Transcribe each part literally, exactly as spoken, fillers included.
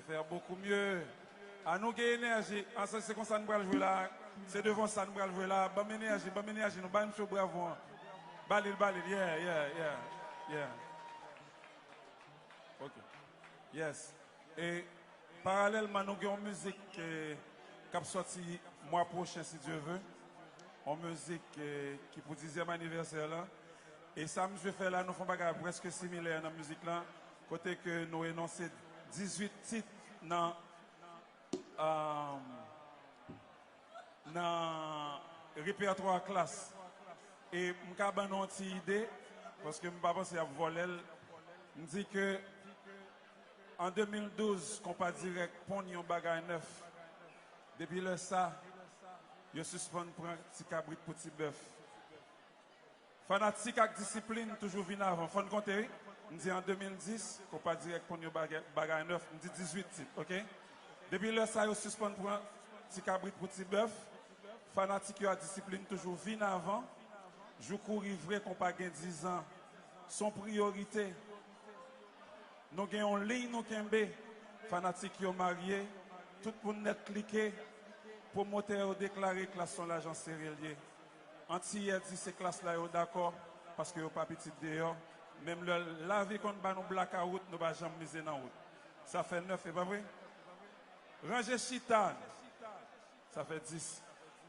Faire beaucoup mieux. Ann nou gen enèji. An, se, se konsa n pral jwe la. Se devan sa n pral jwe la. Ban m enèji, ban m enèji. Nou ba misye bravo an. Ba li l, ba li l. Yeah, yeah, yeah, yeah. Ok. Yes. E paralèlman, nou gen yon mizik eh, k ap sòti mwa pwochen, si Dye ve. Yon mizik eh, ki pou dizyèm anivèsè la. E sa misye fè la, nou fè yon bagay prèske similè nan mizik la, kote ke nou enonse dizuit tit nan, um, nan repètwa Klass. E m ka ban nou yon ti ide, paske m pa panse y ap vòlè l. M di ke an de mil douz, Konpa Dirèk ponn yon bagay nèf. Depi lè sa, yo sispann pran ti kabrit pou ti bèf. Fanatik ak disiplin toujou vin avan. Fò n konte, wi. M di an de mil dis, Konpa Dirèk ponn yon bagay, bagay nèf. M di dizuit tit, ok? Depi lè sa, yo sispann pran ti kabrit pou ti bèf. Fanatik yo ak disiplin toujou vin avan. Jou kouri vre, Konpa gen diz an. Se yon priyorite. Nou gen yon liy nou kenbe. Fanatik yo marye. Tout moun nèt klike. Pwomotè yo deklare Klass se yon lajan sere l ye. Antiyè di se Klass la yo dakò, paske yo pa pitit deyò. Menm lè lavi konn ba nou blakawout, nou pa janm mize nan wout. Sa fè nèf, e pa vre? Ranje chita n. Sa fè dis.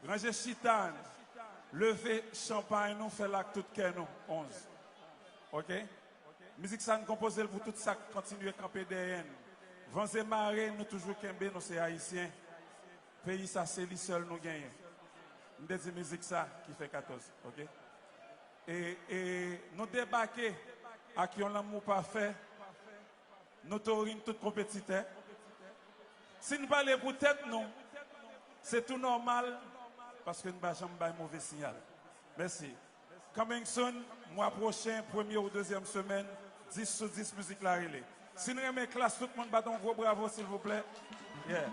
Ranje chita n. Leve chanpay nou, fè l ak tout kè nou. Onz. Ok? Mizik sa n konpoze l pou tout sa k kontinye kanpe dèyè n. Vanze mare, nou toujou kenbe, nou se Ayisyen. Peyi sa se li sèl nou genyen. M te di mizik sa ki fè katòz, ok? E, e nou debake ak yon lanmou pafè. Nou torin tout konpetitè. Si n pale pou tèt nou, se tou nòmal, paske n pa janm bay move siyal. Mèsi. Coming soon, mwa pwochen, premye ou dezyèm semèn, dis sou dis mizik la rele. Si n renmen Klass, tout moun bat yon gwo bravo, silvouplè. Yeah.